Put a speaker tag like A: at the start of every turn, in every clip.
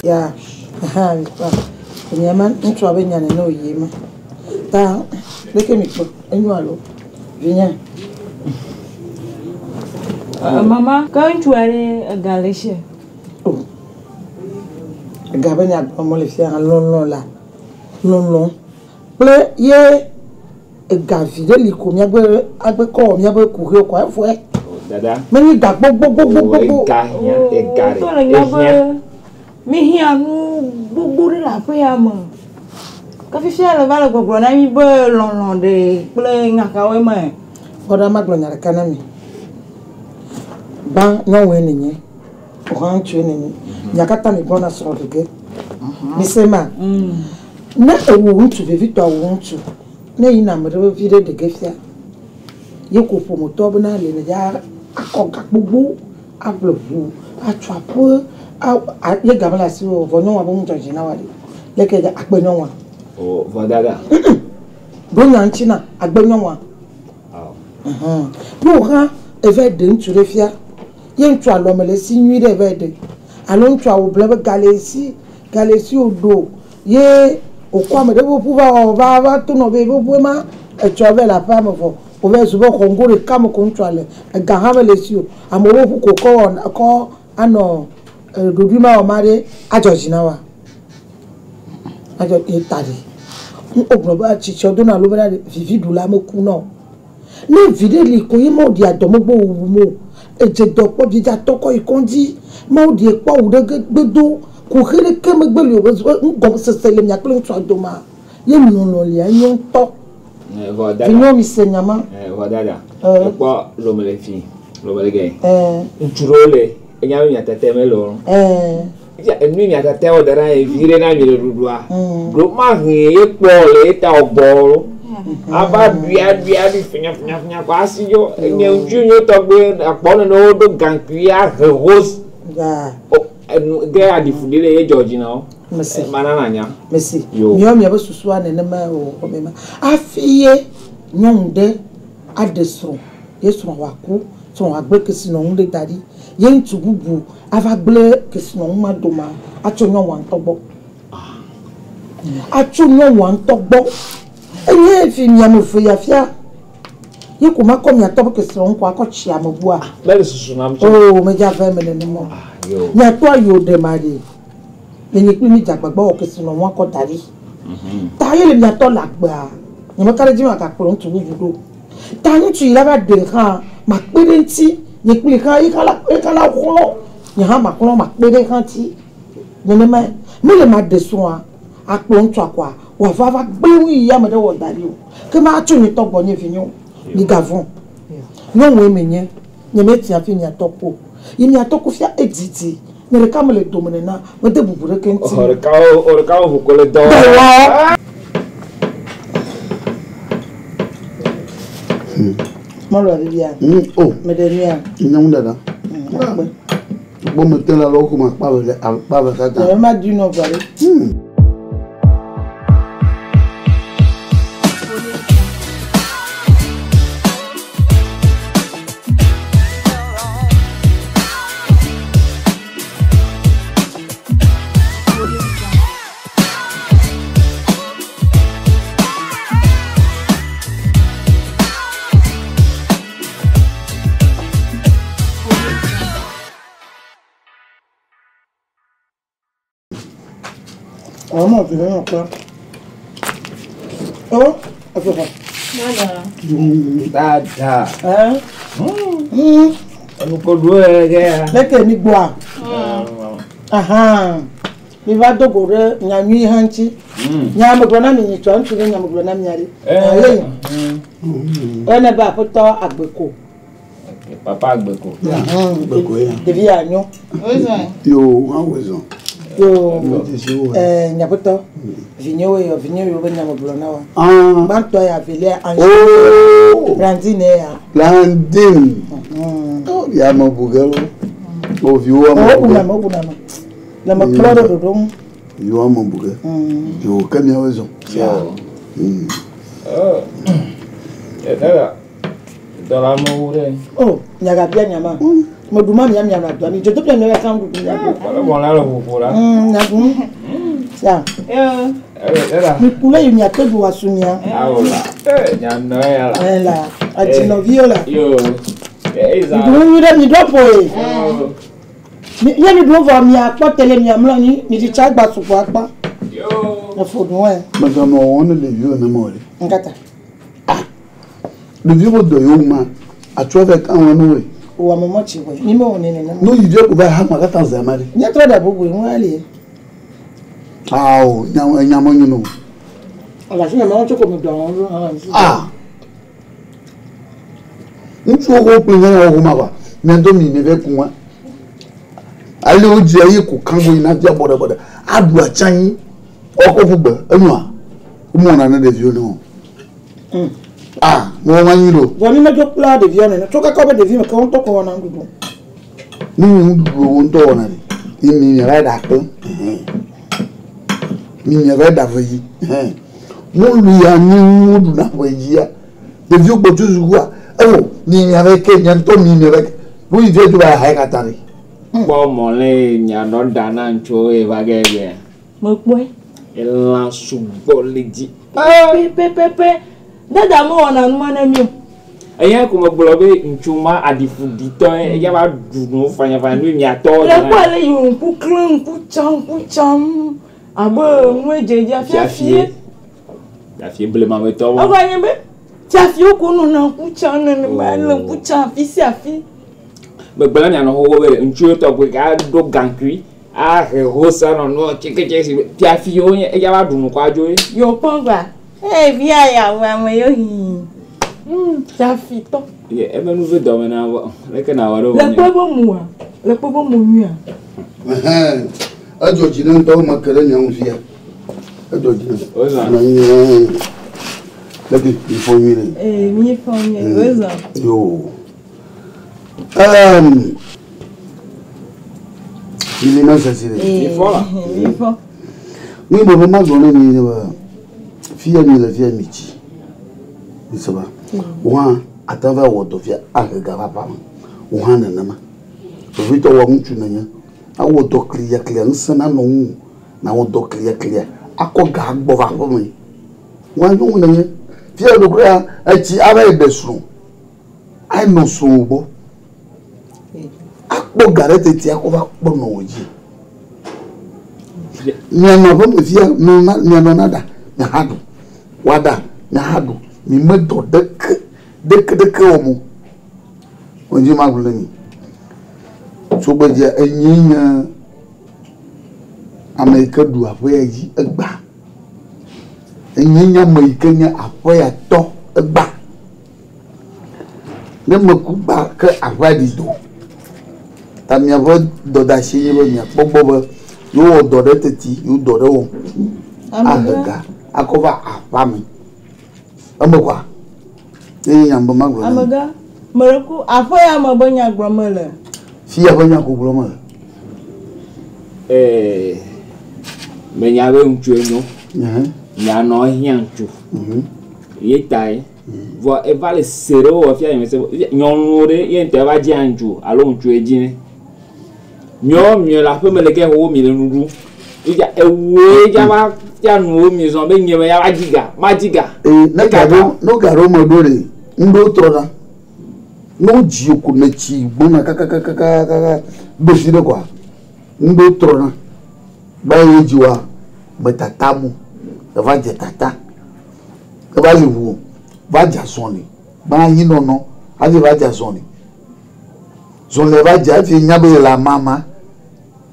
A: Ya, aha, mikpɔ. Enye ma ŋutsua be nya nene wòyi ema. Ta leke mikpɔ enyo alo vinye.
B: Mama, ke ŋutsua ɖe ega le esia?
A: O, ega be nya gblɔm mele fia hã lɔlɔ̃ la, lɔlɔ̃ kple ye ega vi ɖe li ko míagbe agbe kɔ wɔ míabe kuxiwo kɔ evɔe.
C: Dada.
A: Menye ga gbogbogbogbogbogbo.
C: Ega hiã, ega ɖe.
B: Wotɔ le nya be
C: Ehiã.
B: míhiã nu gbogbo ɖe le aƒe ya me. Ke fifia le va le gbɔgblɔ na mí be lɔlɔ̃ ɖe kple nya kawoe me.
A: Kpɔ ɖa magblɔ nya ɖeka na mi. Gbã nyɔnue nenye, wò hã ŋutsue nenye. Mia katã mi gbɔna srɔ̃ ɖe ge. Mise ma? Ne ewò ŋutsu vevitɔa wò ŋutsu, ne yina ame ɖe vevi ɖe ɖe ge fia, ye ko ƒometɔ bena le ne dza akɔ ga gbogbo aƒle ʋu, atso aƒe, ye ga mele asiwò o, vɔ nyɔnua be nu dzɔ dzi na wòa ɖe, leke dza akpe nyɔnua?
C: O, vɔ dada.
A: Ɖo nya ŋuti na agbe nyɔnua. Ne wò hã eva ɖe ŋutsu ɖe fia, ye ŋutsua lɔme le esi nyui ɖe eva ɖe, alo ŋutsua wò ble be ga le esi, ga le esi wòɖo, ye wòkɔ ame ɖe ƒe ƒu va wɔ va va to nɔ be ƒe ƒue ma etsɔ vɛ le aƒea me vɔ wòva zu be xɔŋgo ɖeka me ko ŋutsua le, ega hã mele esi o, amewo ƒe ƒu ko kɔ wɔ kɔ anɔ ɖoɖoe ma wɔ ma ɖe adzɔ dzi na woa? Adzɔ ye ta ɖi. Wogblɔ be tsitsiɔ dona alo bena viviɖula mekuna o. Ne vi ɖe li ko ye Mawu ɖi adɔ megbe wòwu mo o. Edze dɔ kpɔ biedzatɔ kɔ yi kɔdzi. Mawu ɖi ekpɔ awu ɖe gbedo. Kuxi ɖeke megbe li o. Nugɔmesese le mia kple ŋutsua domea. Ye lɔlɔ̃ lia enyo ŋutɔ. Vinyewo mi se nya ma.
C: Vɔ dada, ekpɔ lome le fi, lome le gɛ. Ŋutsu ɖewo le, enya be mia tete mele o. Enu mia tete wɔ da ɖe anyi vi ɖe na mi le ɖuɖua. Ɖo ma hẽ ye kpɔ le ye ta wògbɔ. Ava ɖui aɖui aɖui finya finya finya kɔ asi dzo. Enye ŋutsu nye tɔgbe akpɔ nene woɖo gaŋkui ahe hose. Enu ge aɖi fu ɖi le ye dzɔ dzi na wo.
A: Mesi.
C: Mana na nya.
A: Mesi. Miɔ miaƒe susua nenema o xɔme ma. Hafi ye nyɔnu ɖe aɖe srɔ̃, ye srɔ̃ wòaku, srɔ̃ wòagblẽ kesinɔnu ɖe da ɖi, ye ŋutsu bubu ava gblẽ kesinɔnu ma domea, atso nyɔnua ŋutɔ gbɔ. Atso nyɔnua ŋutɔ gbɔ. Enye fi mia ame eve ya fia. Ye ko makɔ mia tɔ be kesinɔnu ko akɔ tsi ame bua.
C: Mele susu nam tso.
A: Oo, medze ave eme nenema o. Mia tɔa yi wòɖe ma ɖe. Nye kpli mi dze agbagba wɔ kesinɔnu akɔ da ɖi. Ta ye le mia tɔ le agbea, nyemeka ɖe edzi be magakplɔ ŋutsu bubu ɖo. Ta ŋutsu yi la va ɖe hã, makpe ɖe eŋuti. Nye kpli hã, ye hã la, ye hã la xlɔ̃. Nye hã maxlɔ̃, makpe ɖe hã ŋuti. Nenemae. Mele maɖe srɔ̃a, akplɔ ŋutsua kɔa, wòava va gblẽ nu yi ame ɖe wɔ da ɖi o. Ke matso nye tɔ gbɔ nye vinyewo. Migavɔ̃. Nyɔnue menye. Nyemetia hafi mia tɔ ku o. Yi mia tɔ ku fia edidi. Nye ɖeka mele dome nena. Mede bubu ɖeke ŋuti.
C: Xɔ ɖekawo, xɔ ɖekawo ʋu ko le dɔ.
A: Dɔwɔ. Mɔlua vivia.
D: O.
A: Meɖe nuya.
D: Nye ŋu dada.
A: Akpe.
D: Gbɔ mete le alo xɔme akpa ve akpa ve katã.
A: Nye ma di nɔ vɔ ɖe. Ọmọ fi hàn pa. Ọ ọfọfọ.
C: Dada. Enukoɖo yɛ kɛ ya.
A: Leke mi gbɔa. Ahan. Mi va do go ɖe nyanyui hã ŋuti. Nya me gblɔ na mi nyitsɔ ŋutsu ɖe nya me gblɔ na mia ɖi. Ale ene be aƒetɔ agbeko.
C: Papa agbeko.
D: Agbeko ya.
A: Ɖevi ya nyo.
D: Yo, awo zɔn.
A: Yo, nyaƒetɔ, vinyewo yɔ, vinyewo yɔ be nya me gblɔ na wa. Gbãtɔ ya, velia, Ange. Blandine ya.
D: Blandine. Ya me bu ge lo. O viwo ame bu ge.
A: O bu na me, o bu na me. Le me kplɔ ɖe ɖoɖo ŋu.
D: Viwo ame bu ge. Yo, ke miawo zɔn.
C: Yo. Dada, dɔla amewo ɖe.
A: O, nyagabia nyama. Meɖu ma mia mia nɔ adoa mi dzodoƒe mia va kan ɖuɖu mia ɖu.
C: Kpɔɖe mɔ la le ƒoƒo la.
A: Mia ɖu. Sia. Mi ku le yi mia te ɖu asu mia.
C: Awo la. Ee nya nɔ ya la.
A: Ee la. Adzinɔviwo la.
C: Yo. Ee za.
A: Mi ɖu nyui ɖe mi ɖo ƒo ye. Mi ye mi ɖu vɔ mia kpɔ tele mia mlɔ anyi mi ɖi tsa gba sugbɔ akpa.
C: Yo.
A: Efo ɖu wɛ.
D: Meganɔ wɔm ne ɖeviwo nenema o ɖe.
A: Nkata.
D: Ah. Ɖeviwo be dɔ yewo ma atsɔ vɛ kan wɔn woe.
A: Wɔ ame mɔ tsi wɔ. Mi me wɔ nene
D: ne. No yi vie ko va ha ma kata zã ma ɖe.
A: Nye trɔ ɖe bubu ŋu ali.
D: Awo nya enya me nyo no.
A: Ala fi me ma tso ko mi dɔ wɔn.
D: Ah. Ŋutsuwo ko kple nyɔnuwo ko ma va. Mia do mi mi vɛ ku wa. Ale wo dzi ayi ko kan go yina via bɔɖe bɔɖe. Aɖu atsanyi. Ɔkɔ ƒu gbe enyoa. Womɔna ne ɖeviwo ne o. Ah, mo ma nyi ɖo.
A: Vɔ mi medzo kpla ɖevia nene. Tso kaka be ɖevi me ke wo ŋutɔ ko wɔna nuɖuɖu.
D: Ne mi nuɖuɖu wo ŋutɔ wɔna ɖi. Mi mi mi va ɖa kple. Mi mi va ɖa ve yi. Mɔlu ya mi wo ɖuna ve yia. Ɖeviwo gbɔ tso sukua. Ewo mi mi va ke nya ŋutɔ mi mi va ke. Nu yi vie dzo va ha katã ɖi.
C: Kpɔ mɔle mianɔ ɖa na ŋutsuwo ye va ge egbea.
B: Mekpɔe.
C: Elã sugbɔ le dzi.
B: Pɛpɛpɛpɛ. Dada mewɔna nu ma ne mi o.
C: Eya ko megblɔ be ŋutsu ma aɖiƒuɖitɔ eya va ɖu nu fanyafanya nu miatɔ.
B: Le kpɔ ale yi ŋku klẽ ŋku tsam ŋku tsam abe nue dzedze
C: fiafie. Fiafie blemametɔwo.
B: Eva nye be fiafiwo ko nɔna ŋku tsam nenema le ŋku tsam afi sia afi.
C: Megblɔ na mianɔ xoxo be ŋutsuwo tɔgbe aɖo gaŋkui ahe hosa nɔ nua tseketse si fiafiwo nye eya va ɖu nu kɔ adzo ye.
B: Yewo kpɔ gba. Ee via ya wu ame yewo hii. Fiafitɔ.
C: Ye ebe nu ve dɔme na vɔ leke na wɔ ɖo.
B: Le kpɔ be mua le kpɔ be mo nyuia.
D: Edzɔ dzi ne ŋutɔ me ke ɖe mia ŋu fia. Edzɔ dzi ne.
C: Ozã.
D: Leke mi fɔ nyuie ɖe.
B: Ee mi fɔ nyuie ozã.
D: Yo. Mi le sese ɖe.
C: Mi fɔ la.
B: Mi fɔ.
D: Mi bɔ be ma gblɔ ne mi ne be fia mi le fia mi tsi. Mi se ba. Wo hã ate va wɔ dɔ fia ahe ga va aƒea me. Wo hã nenema. Vevitɔ wɔ ŋutsu nenye. Awɔ dɔ kliyakliya ŋusẽ nanɔ ŋu. Nawɔ dɔ kliyakliya akɔ ga agbɔ va aƒe me. Wo hã nyɔnu nenye. Fia ɖokuia etsi ava yi ɖe srɔ̃. Anɔ srɔ̃wò gbɔ. Akpɔ ga ɖe tete akɔ va kpɔ nɔwò dzi. Mianɔ aƒe me fia mianɔ na ɖa miaha ɖu. Woaɖa miaha ɖu. Mi me dɔ ɖeke ɖeke ɖeke wɔm o. Wodzi ma gblɔ ne mi. Tsogbedzea enye nye ame yi ke ɖu aƒe ya dzi egba. Enye nye ame yi ke nye aƒe ya tɔ egba. Ne meku gba ke aƒea ɖi do. Ta miaƒe dɔdeasi nye be miakpɔ gbɔ be yewowɔ dɔ ɖe teti, yewo dɔ ɖe wɔm. Ahe ga akɔ va aƒea me. Eme kɔa? Eye nya be magblɔ.
B: Amegã, meɖe ku aƒe ya me be nya gblɔm mele.
D: Fia ƒe nya ko gblɔm mele.
C: Menya be ŋutsue nyo. Mianɔ hiã ŋutsu. Ye tae. Vɔ eva le se ɖe wɔ fia nye se nyɔnuwo ɖe ye ŋutɔ eva dzia ŋutsu alo ŋutsue dzi ne. Miɔ miɔ le aƒe me le ke xoxo mi le nu ɖu. Idza ewue dza va fia nuwo mi zɔn be nye me ya va dzi ga ma dzi ga.
D: Ee ne ga ɖo ne ga ɖo me ɖo ɖe ŋɖo trɔna. Ne wodzi ko ne tsi gbɔna kakakakaka ɖo fi ɖe koa ŋɖo trɔna. Gba ye dzi wa me tata mu eva dze tata. Eva li ʋu va dze azɔli. Gba anyi nɔnɔ hafi va dze azɔli. Zɔli va dze hafi nya be le amama.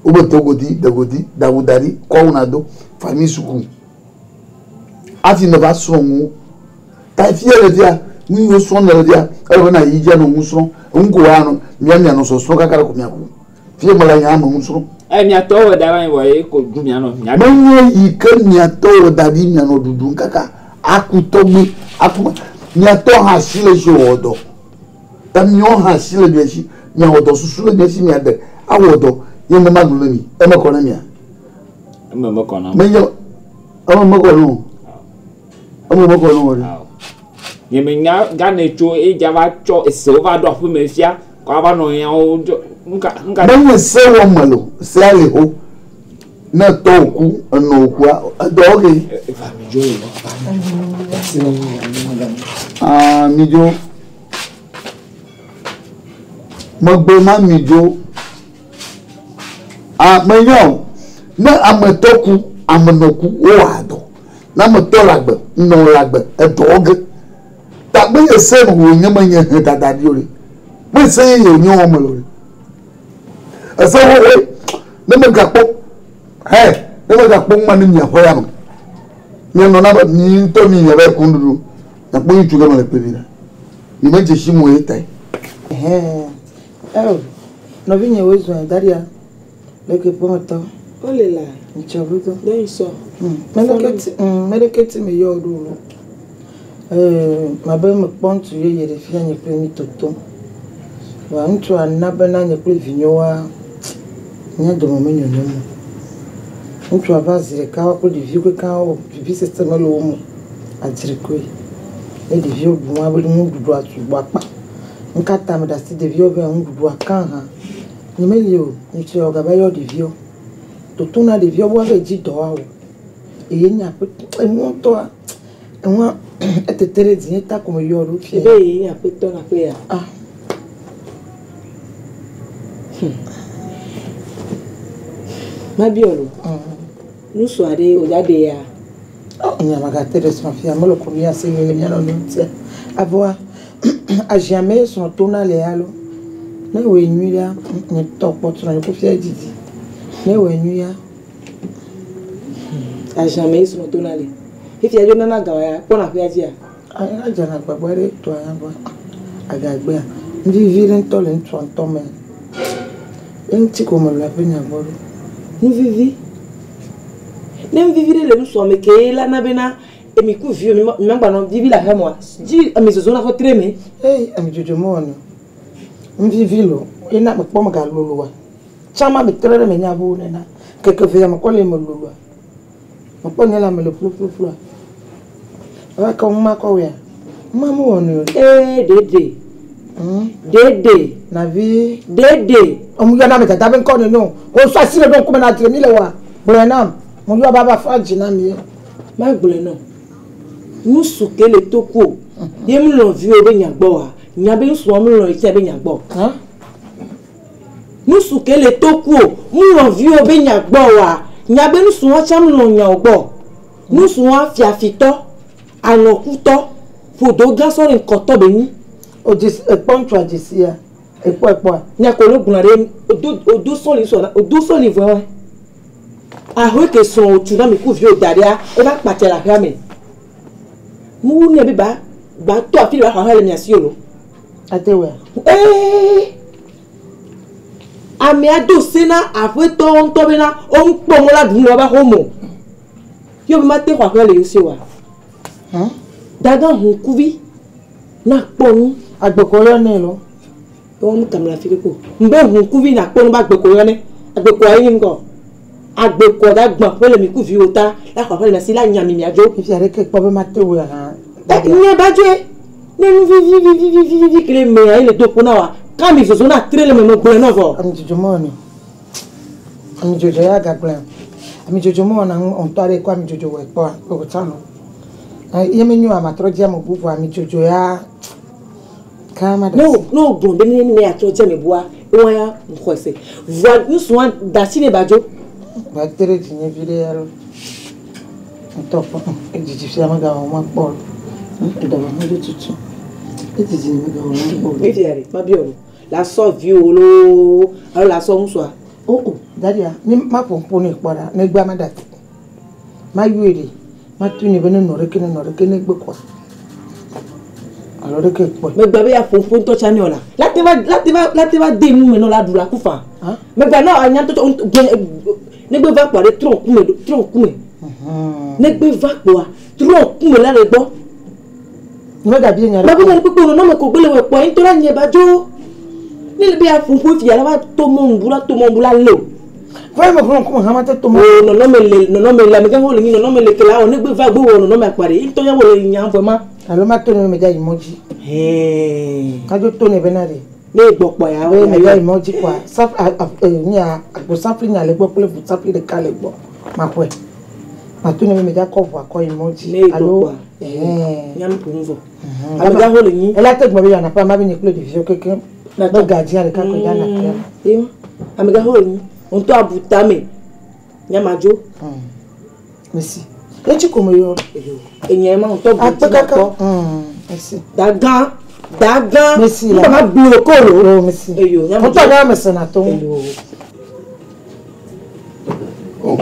D: Wobe dogodi degodi dawu da ɖi kɔwu na do fami suku. Hafi ne va srɔ̃ nu. Ta fia le fia nu yiwo srɔ̃m le fia ele be na yi dzi anɔ nu srɔ̃m. Enu ko wa nɔ mia mianɔ sɔsrɔ̃ kaka ɖe ko miaku. Fia me le nya me nu srɔ̃m.
C: Miatɔ wɔ da ɖi vɔ ye ko ɖu mianɔ.
D: Menye yi ke miatɔ wɔ da ɖi mianɔ ɖuɖum kaka aku tɔgbi aku miatɔ hã si le si wɔ dɔ. Ta miawo hã si le mia si miawɔ dɔ susu le mia si miaɖe awɔ dɔ ye ne ma gblɔ ne mi eme kɔ ne mia.
C: Eme mekɔ na.
D: Menye eme mekɔ ne o. Eme mekɔ ne o ɖe.
C: Nye me nya gane tso ye dza va tsɔ esewo va ɖo aƒe me fia. Kɔ ava nɔ yawo dzɔ nuka nuka.
D: Menye se wɔ me lo, sea le ho. Ne tɔ wòku, enɔ wòkua, edɔ wɔ ke.
C: Va mi dzo yi, va mi dzo. Asi le ŋu ya mi.
D: Ah, mi dzo. Megbe ma mi dzo. Ah, menya o. Ne ame tɔ ku, ame nɔ ku, wowɔ dɔ. Ne ame tɔ le agbe, nɔ le agbe, edɔ wɔ ge. Ta menye se wònye menye he dada ɖi o ɖe. Menye se yeye wònye wɔm mele o ɖe. Ese xoxoe, ne megakpɔ, he, ne megakpɔ ŋuma ne miaƒe ya me. Mianɔ na be mi ŋutɔ mi miava yi ku nuɖuɖu. Miakpɔ ŋutsu ɖe mele kple mi ɖa. Mi medze si mo ye tae.
A: Ɛhɛn. Eo, nɔvinye woe zɔe daɖia. Leke ƒometɔ.
B: Wole la.
A: Ŋtsɔ vedo.
B: Ne ŋsɔ.
A: Meɖeke ti me yɔ ɖo lo. Ee, mabe mekpɔ ŋutsu yeye ɖe fia nye kple mi totom. Vɔa ŋutsua na bena nye kple vinyewoa, mía dome menyonyo mo. Ŋutsua va zi ɖeka woa kple ɖeviwo kekeŋ wo vivisese mele wo me o. Adzri koe. Ne ɖeviwo ɖu nua be nuɖuɖua sugbɔ akpa. Ŋka ta meɖe asi ɖeviwo be nuɖuɖua kã hã. Nye meli o, ŋutsu ya wògava yɔ ɖeviwo. Toto na ɖeviwo be woava dzi dɔ woawɔ. Eye nye aƒe, enua ŋutɔa, enua etete ɖe dzinye ta ko meyɔ ɖo fia.
B: Ebe ye nye aƒetɔ na aƒe ya.
A: Ah.
B: Mabiɔ lo. Nusu aɖe wòdza ɖe ya.
A: Oh, nya magate ɖe srɔ̃ fia mele ko mía se nyuie le mía nɔnɔewo ŋutia. Avɔa, aziame ye srɔ̃ tona le ya lo. Ne ewɔe nyui ɖea, nye tɔ kpɔ srɔ̃nye ku fia didi. Ne ewɔe nyui ya.
B: Aziame ye srɔ̃ tona le. Fifia dzo nana ga ya kpɔna aƒea dzia.
A: Adzana agbagba ɖe tɔa ya vɔa agagbea. Nuvivi ɖe ŋutɔ le ŋutsua ŋutɔ me. Ye ŋuti ko mele eƒe nya gbɔ ɖo.
B: Nuvivi. Ne nuvivi ɖe le nusua me ke la na bena emi ku viwo mi magbanɔ vivi le aƒea moa dzi ame zozo na xɔ tre me.
A: Eyi ame dzodzo mewɔnɛ o. Nuvivi lo ye na mekpɔ megaloloa. Tsã ma metre ɖe menya ʋu nena. Keke ve ya mekɔ le me loloa. Mekpɔ nye lãme le ƒluƒluƒlua. Eva ke ŋuma kɔ wɔea. Ŋuma mewɔnɛ o.
B: Ee ɖeɖe. Ɖeɖe.
A: Navi.
B: Ɖeɖe.
A: Emu yɔna ame dada be ŋkɔ nene o. Wo sɔ asi le ɖo ŋkume na dzre mi le wa. Gblɔe nam. Mo yɔ baba fa dzi na mi ye.
B: Magblɔe nɔ. Nusu ke le toku o. Ye mlɔ viwo be nya gbɔ wa. Nya be nusua mlɔ yi tia be nya gbɔ.
A: Hã?
B: Nusu ke le toku o. Mlɔ viwo be nya gbɔ wa. Nya be nusua tsã mlɔ nyawo gbɔ. Nusua fiafitɔ, aŋɔkutɔ, ƒodo gã sɔ ɖe ŋkɔtɔ be nyi.
A: O dzesi ekpɔ ŋutsua dzesia. Ekpɔ ekpɔa.
B: Nya ko no gblɔ ɖe odo odo sɔli sɔ odo sɔli vɔ wa. Ahoe ke srɔ̃ wòtu na mi ku viwo da ɖea, eva kpatsa le aƒea me. Nuwu nɛ be ba ba tɔ afi le ba xɔ aƒea le mia si o lo.
A: Ate wɔa?
B: Ee. Amea do se na aƒetɔwo ŋutɔ bena womkpɔ mɔ la ɖu nu le woƒe xɔme o. Ye be mate xɔ aƒea le yewo si oa?
A: Hã?
B: Dada ʋu ŋkuvi na kpɔ nu.
A: Agbekɔ yɔ nɛ lo.
B: Ewɔ nu kam le afi ɖe ko. Ŋbe ʋu ŋkuvi na kpɔ nu be agbekɔ yɔ nɛ. Agbekɔa ye nye ŋkɔ. Agbekɔ da gbã ƒe le mi ku viwo ta la xɔ aƒe le mia si la nya mi miadzo.
A: Fifia ɖeke kpɔ be mate wɔe hã.
B: Nya ba dzoe. Ne nu vivi vivi vivi vivi ke le mea ye le do ƒo na wa. Ka mi zozo na tre le me me gblɔe nɔ vɔ.
A: Ami dzodzo mewɔnɛ. Ami dzodzo ya gagblẽ. Ami dzodzo mewɔna ŋu ŋutɔ aɖe kɔ ami dzodzo wɔe kpɔa o tsã nɔ. Ye menyo ama trɔ dzi ame bubu ami dzodzo ya. Kama
B: ɖe. Ne o gblɔ be ne ne atrɔ dzi ame bua, ewa ya ŋxɔe se. Vɔa nusua da asi ne ba dzo.
A: Ba te ɖe dzinye vi ɖe ya lo. Ŋutɔ kpɔ edzidzi fia megawɔ ma kpɔ o. Eɖe me ɖo tutu. Edzidzi megawɔ ma kpɔ o.
B: Fifia ɖe, mabiɔ o. La sɔ viwo loo alo la sɔ ŋusua.
A: O o, daɖia, ne maƒo ŋku nɛ kpɔ ɖa, ne gbea ma ɖe asi. Mayɔe ɖe, matu nɛ be ne nɔ ɖeke ne nɔ ɖeke ne gbe kɔa. Alo ɖeke kpɔe.
B: Megbe be ya ƒo ŋku ŋutɔ tsã ne o la. La te va, la te va, la te va de nu me nɔ la ɖu la ku fa.
A: Hã?
B: Megbe na anya ŋutɔ tsɔ, ne gbe va kpɔa ɖe trɔ ŋkume ɖo, trɔ ŋkume. Ne gbe va kpɔa, trɔ ŋkume la le gbɔ.
A: Megabia nya ɖe.
B: Megabia nya ɖe kpekpe o, nɔnɔme ko gbe le wɔ kpɔa, ŋutɔ la nye ba dzo. Ne le be ya ƒo ŋku fia la va to mɔ ŋbu la to mɔ ŋbu la lé o.
A: Va me ƒo ŋkume hã ma te to mɔ.
B: O nɔnɔme le nɔnɔme le amegã wo le nyi nɔnɔme le ke la o ne gbe va gbe wɔ nɔnɔme akpa ɖe ŋutɔ ya wo le nya vɔ ma.
A: Alo ma to ne me dza yi mɔ dzi.
B: Hɛn.
A: Kadzo to ne bena ɖe.
B: Ne egbɔ kpɔ ya
A: Be me yi mɔ dzi kɔa, saf a a nya agbo safli nya le gbɔ kple ʋu safli ɖeka le gbɔ. Maxɔe. Mato ne be me dza kɔ ʋua kɔ yi mɔ dzi.
B: Ne egbɔ
A: Alo
B: kpɔa.
A: ɛhɛn.
B: Nyam ƒo nu vɔ. Amegãxo le nyi.
A: Ela te gblɔ be yeanɔ aƒea ma be nye kple ɖeviwo kekeŋ. Be gadzia ɖeka koe dza nɔ aƒea me.
B: Ewa. Amegãxo le nyi. Ŋutɔ abu tame. Nyamadzo.
A: Merci. Etsi ko me yɔ.
B: Enye ma ŋutɔ bu
A: Akpe
B: dzi
A: kaka.
B: nakpɔ.
A: Merci.
B: Dagã. Dagã.
A: Merci la.
B: Ŋutɔ ma blo kolo.
A: Oh, merci.
B: Eyo nyamadzo.
A: Ŋutɔ nya me sena to.
B: Eyo.
D: Oh,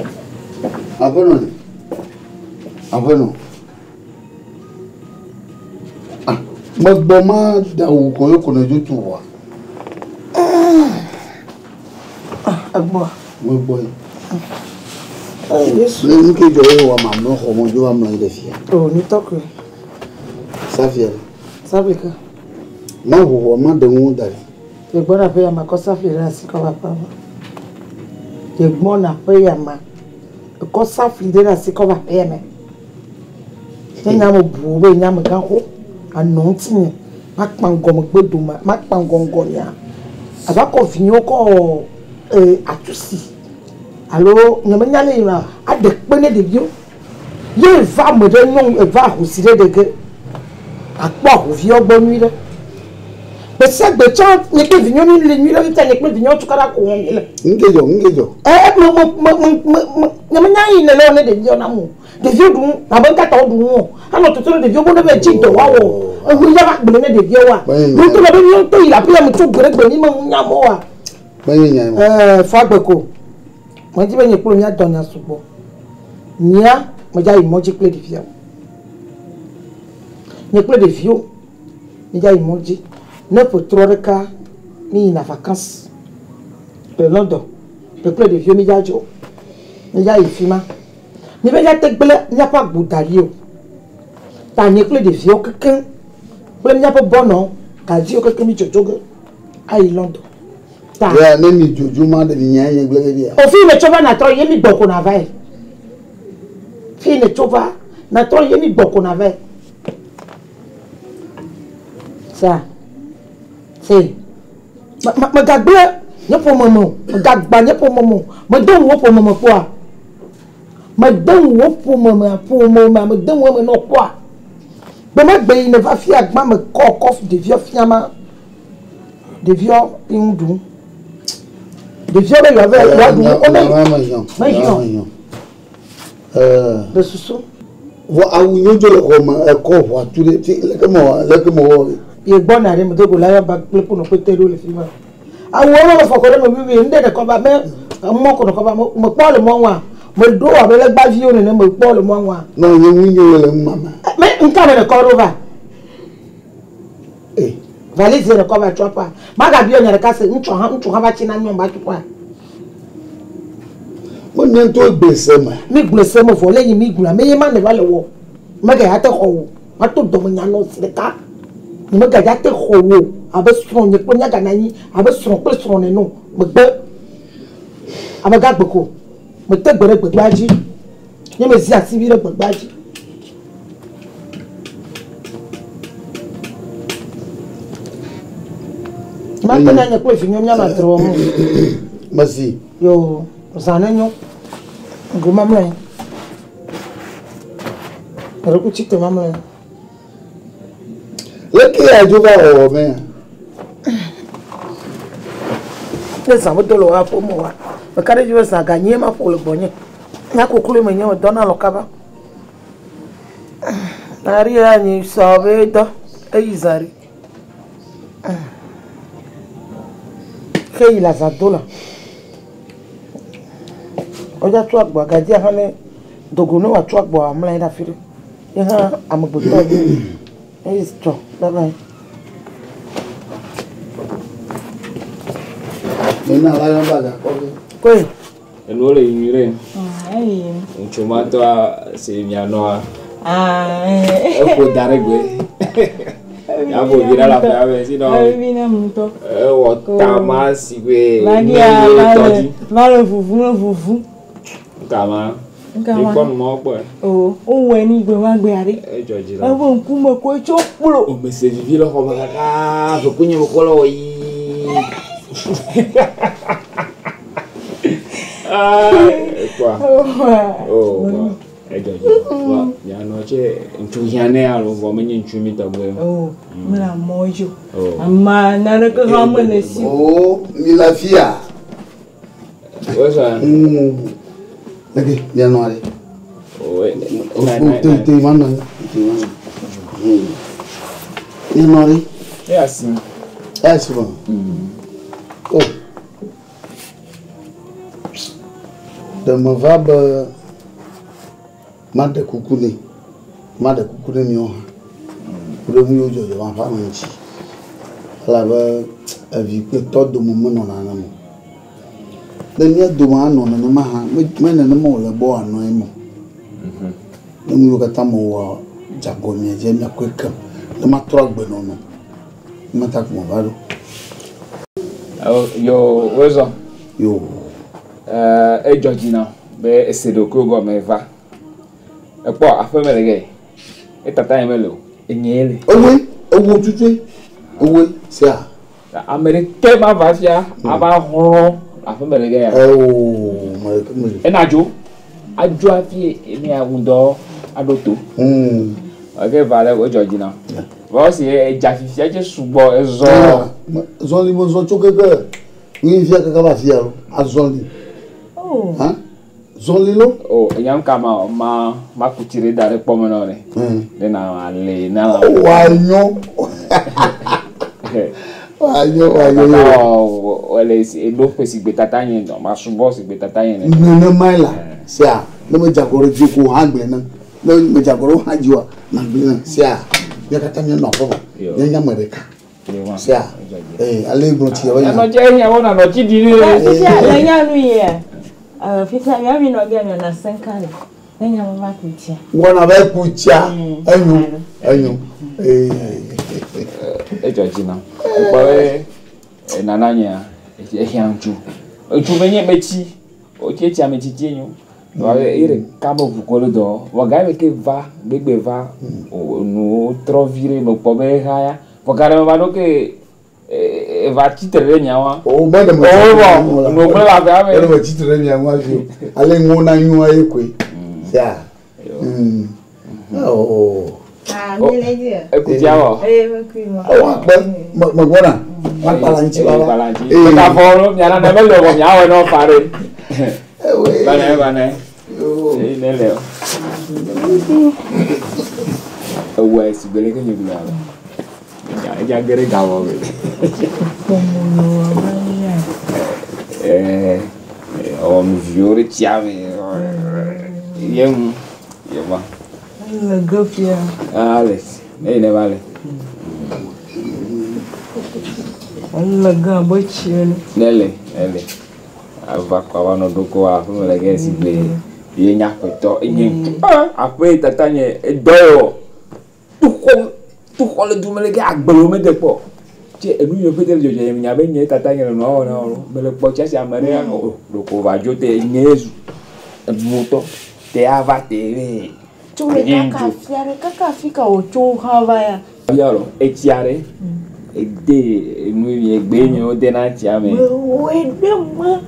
D: aƒenɔ ni. Aƒenɔ. Ah, megbɔ ma da awu ko ye ko ne dzo tu ʋua.
A: Egbɔ.
D: Megbɔ ye.
A: Yesu.
D: Ne nu ke dzɔ ye wɔ mamlɔ xɔ me dzo va mlɔ anyi ɖe fia.
A: Oh, ni tɔkue.
D: Safia ɖe.
A: Safli ke.
D: Ma ʋuʋua ma ɖe ŋu da ɖi.
A: Yegbɔ na ƒe ya ma kɔ safli ɖe asi kɔ va aƒea me. Yegbɔ na ƒe ya ma kɔ safli ɖe asi kɔ va aƒea me. Ne nya me bu be nya me gã xo anɔ ŋutinye makpa ŋgɔ megbe dome makpa ŋgɔ ŋgɔ nya. Ava kɔ vinyewo kɔ atusi alo nye menya le yina aɖe kpe ne ɖeviwo. Ye va ame ɖe nyɔnu eva ahosi ɖe ɖe ge akpɔ ahoviwo gbɔ nyui ɖe. Gbe sia gbe tsã nye kple vinyewo mi le nyui ɖe ŋutia nye kple vinyewo tukaɖa ko wɔm mi le.
D: Ŋke dzɔ ŋke dzɔ.
A: Ɛ me me me me me me nye menya yi ne le wɔ ne ɖeviwo na mu. Ɖeviwo ɖu nu abe ŋkata wo ɖu nu o. Anɔ toto ne ɖeviwo bo ne be dzi dɔ woawɔ. Eŋu ya va gblẽ ne ɖeviwo wa. Ŋutɔ le be míawo ŋutɔ yi le aƒea me tso gbe ɖe gbe mi me ŋu nya mɔ wa.
D: Menye nya ma.
A: Fɔ agbe ko. Medzi be nye kple mía dɔ nya sugbɔ. Nyea medza yi mɔ dzi kple ɖeviawo. Nye kple ɖeviwo medza yi mɔ dzi. Ne ƒe trɔ ɖeka mi yina vacances le London. Nye kple ɖeviwo mi dza dzo. Mi dza yi fi ma. Mi be dza te gblẽ míaƒe agbo da ɖi o. Ta nye kple ɖeviwo kekeŋ kple míaƒe bɔnɔ gadziwo kekeŋ mi dzodzo ge ayi London. Ta.
D: Ya ne mi dzodzo ma ɖe mi nya nye gblẽ ɖe ya.
A: O fi ne tso va natrɔ ye mi gbɔ ko na va yi. Fi ne tso va natrɔ ye mi gbɔ ko na va yi. Sa. Se. Me me megagblẽ nye ƒome me o. Megagba nye ƒome me o. Mede ŋu wo ƒome me kpɔa. Mede ŋu wo ƒome me ƒome me mede ŋu eme nɔ kpɔa. Gbemagbe yi ne va fia gbã me kɔ kɔ ɖeviwo fia ma. Ɖeviwo yi ŋu ɖum. Ɖeviwo be yewoava yewoaɖu nu. Wome mehiã. Le susu.
D: Vɔ awu nyo dzo le xɔ me ekɔ ʋua tu ɖe fi leke me wɔ leke me wɔ.
A: Ye gbɔna ɖe me do go la yɔ ba kple kpono kpete ɖo le fi ma. Awu wo me fɔ kɔ ɖe me wiwi ŋɖe ɖe kɔ va me mɔ kɔ ɖe kɔ va me me kpɔ le mɔ ŋua. Me ɖo abe le gbaviwo nene me kpɔ le mɔ ŋua.
D: Na nye ŋu nyo le ŋu mama.
A: Me ŋka me ɖe kɔ ɖo va. Valise ɖe kɔ va tsɔ aƒea. Magabiɔ nya ɖeka se ŋutsu hã ŋutsu hã va tsi na nyɔnu ba tso ƒea.
D: Me nye ŋutɔ gblẽ se me.
A: Mi gblẽ se me vɔ le yi mi gblẽ ame ye ma ne va le wɔ. Mega ya te xɔ wo. Ma to dɔme nya nɔ zi ɖeka. Mega ya te xɔ wo abe srɔ̃ nye kple míagana anyi abe srɔ̃ kple srɔ̃ nene o. Megbe. Amegã gbe ko. Mete gbe ɖe gbegbea dzi. Nye me zi asi vi ɖe gbegbea dzi. Ma te na nye kple vinyewo míanɔ adre wɔm o.
D: Mesi.
A: Yo, zã ne nyo. Ŋgo mamlɛ. Eɖoku tsi te mamlɛ.
D: Leke ya dzo va wɔwɔ mea?
A: Ne zã medo le wò aƒe me oa, meka ɖe edzi be zã ganyie ma ƒo le gbɔnye. Nya kokloe menye medɔna lɔ kaba. Maria anyi sɔ be dɔ eyi zã ɖi. Ke yi le azã do la. Wodza tso agboa gadzia hã ne dogo ne wòatso agboa mlɔ anyi ɖe afi ɖe. Ye hã amegbetɔ ye. Eyi tsɔ bye bye.
D: Nena la yɔ ba gakpɔ be.
A: Koe.
C: Enuwo le nyui ɖe.
E: Eyi.
C: Ŋutsu ma tɔa si mianɔa.
E: Ah.
C: Eƒo da ɖe gbe. Ya ƒo vi ɖe le aƒea me si nɔ.
E: Evi na ŋutɔ.
C: Ewɔ tama si gbe.
E: Magia
C: ne tɔ dzi.
E: va le vuvu le vuvu.
C: Nkama.
E: Nkama.
C: Mikpɔ nu mawo kpɔe.
E: O wowɔe ni gbe ma gbe aɖe.
C: Edzɔ dzi la.
E: Eƒe ŋkume koe tso kplo.
C: O mese vivi le xɔme kaka ʋekunye me kɔ le wɔ yii. Ekpɔa. Oh, edzɔ dzi. Vɔ mianɔ tse ŋutsu hiã nɛ alo vɔ menye ŋutsu mi tɔgbe o.
E: Oh, mele mɔ dzi o.
C: Oh.
E: Ama naneke hã mele si o.
D: Oh, mi le afia.
C: Wosɔ.
D: Leke mianɔ ale.
C: Oh,
D: O te te ma nɔ anyi. Te ma nɔ anyi. Mianɔ ale.
C: Eya si.
D: Eya si vɔ. Oh. Ɖe meva be maɖe kuku nɛ, maɖe kuku ne miawo hã ku ɖe nu yiwo dzɔdzɔ va aƒea me ŋuti elabe evi kple tɔ dome menɔna nenema o. Ne mía dome anɔ nenema hã, me nenema wòle be wòanɔ eme o. Ne nu yiwo katã mewɔ dze agɔ mia dzi miakɔe kem ne matrɔ agbenɔnɔ. Ne mata ko meva ɖo.
C: Yo, wozɔ.
D: Yo.
C: Edzɔ dzi na be ese ɖokuiwo gɔme va. Ekpɔ aƒeme le ge. Etata nye mele o. Enye le.
D: Ewoe, ewo tutue. Ewoe, sia.
C: Ame ɖeke ma va fia ava hlɔ̃ aƒeme le ge ya.
D: Oh, me me.
C: Ena dzo. Adzo hafi ne ŋdɔ aɖo to. Eke va le wòdzɔ dzi na. Vɔ esi edza fifia dze sugbɔ ezɔ.
D: Zɔli me zɔ tso keke. Ni fia kaka va fia lo. Azɔli.
E: Oh.
D: Ha? Zɔli lo.
C: Oh, enyam ka ma ma ma kuti ɖe da ɖe kpɔme na wo ɖe. Ne na ale na la.
D: Wa nyo. Wa nyo, wa nyo.
C: Tata wɔ le eɖo ƒe si gbe tata nye dɔ ma subɔ si gbe tata nye ne.
D: Nenemae la, sia, ne medze agɔ ɖe dzi ko hã gblɔe nam. Ne medze agɔ ɖe wo hã dzi oa, magblɔe nam. Sia, mía katã míanɔ aƒe me. Míanye ame ɖeka. Sia, ee, ale gblɔ tsi ya be nya.
C: Anɔ tse hiã wo nanɔ tsi ɖi ɖe.
E: Fifia le nya nu yia. Fifia mía mi nɔ ge mianɔ asɛn ka le. Ne nya va ku tsia.
D: Wɔna va ku tsia. Enyo, enyo. Ee.
C: Edzɔ dzi nam. Ekpɔ be nana nyea ehiã ŋutsu. Ŋutsu menye metsi. Wotsi etsi ame tsitsi enyo. Vɔ eye ɖeka me ʋu kɔ ɖe dɔ. Vɔ ga yi ke va gbegbe va nuwo trɔ vi ɖe mekpɔ be exa ya. Vɔ ga ɖe me va ɖo ke eva tsitre ɖe mia ŋua.
D: O me ɖe me.
C: O vɔ nuwo gblẽ le aƒea me.
D: Me ɖe me tsitre ɖe mia ŋua fi o. Ale ŋuwo na nyoa ye koe. Sia. Oh.
E: Ah, mi le dzi.
C: Ekutia wɔ.
E: Ee, mekui mɔ.
D: Awɔ akpe megbɔna. Makpala ŋuti va.
C: Makpala ŋuti. Ee. Ka fɔ mia nane mele wɔ mia wɔ ne fa ɖe. Bane bane. Ee ne le o. Ewɔ si gbele ke nye gblɔ la. Edza ge ɖe gawɔ me. Ee, ewɔ nu viwo ɖe tsia me. Ye ŋu, ye va.
E: Le ge fia.
C: Alex, ne yi ne va le.
E: Le ge abe tsi ene.
C: Ne le, ne le. Ava kɔ ava nɔ ɖoko aƒeme le ge si gbe ye nye aƒetɔ enye aƒe tata nye edɔ yɔ. Tuxɔ le dume le ge agblewo mede kpɔ. Tse enu yiwo ƒete le dzɔdzɔ nya be nye tata nye le nua wɔm na wo. Mele kpɔ tsi asi ame ɖe ya nɔ ɖoko va dzo te nye zu emotɔ te ava te be.
E: Tso le kaka fia ɖe kaka fi ka wòtso hã va ya.
C: Ya lɔ etsia ɖe ede enu yi egbe nye wo dena tsia me.
E: Woe ɖe me.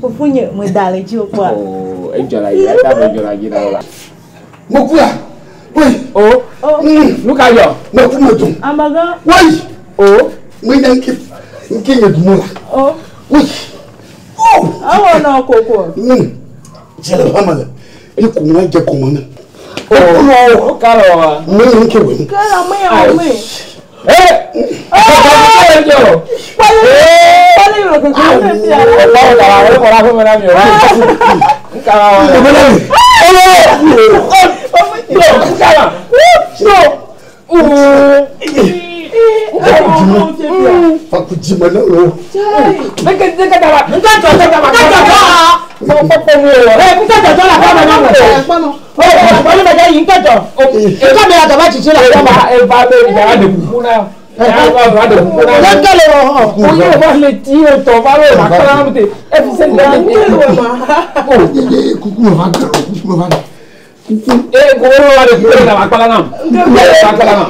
E: Fofonye meda le dzi o kpɔa.
C: Oh, edzɔ la dzi ata me dzɔ la dzi na wo la.
D: Mekuya. Woyi.
C: O. Nu ka dzɔ?
D: Meku me dum.
E: Amegã.
D: Woyi.
C: O.
D: Menya nke nke nye dum la.
E: O.
D: Woyi. O.
E: Awɔ nɔ koko.
D: Dze le ƒe me le. Ye kɔmɔ dze kɔmɔ ne.
C: O. O ka le wa?
D: Menya nke wɔ ni.
E: Ke la menya wɔ me.
C: Ee. Ee.
E: Kpɔli yɔ koko ne fia.
C: O ba wo la wo kɔ la ƒe me na mi o. Nka la wa.
D: Kuku
C: Ee, ko wolo la de kuku na makpala na. Makpala na.